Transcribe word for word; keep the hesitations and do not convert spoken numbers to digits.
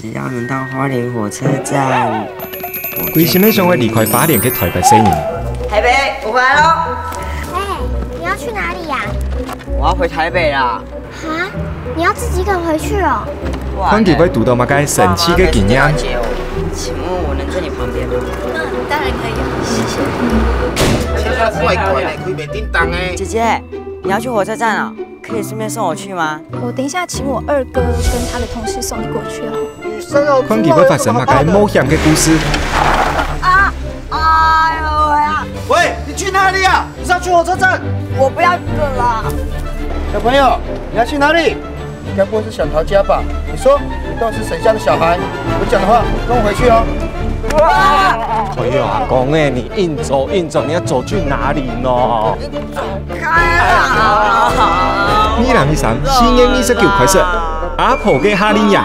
只要能到花蓮火車站，我就歸心个想愛離開花蓮去台北細人。台北，我回來嘍。哎，你要去哪裡呀？我要回台北啦。哈？你要自己一個人回去哦？哇，看佢會堵到麼个神奇个經驗。請問我能坐你旁邊嗎？嗯，當然可以啊。謝謝。這个怪怪的，開袂叮噹的。姐姐，你要去火車站啊？可以順便送我去嗎？我等一下請我二哥跟他的同事送你過去哦。看佢會發生麼个冒險个故事。啊！哎呦喂啊！喂，你去哪裡啊？你是要去火車站？我不要這個了。小朋友，你要去哪裡？你該不會是想逃家吧？你說你到底是誰家的小孩？不講的話，跟我回去哦。哎喲，阿公哎，你硬走硬走，你要走去哪裡呢？開啊！二零二三四月二十九開始，阿婆个夏令營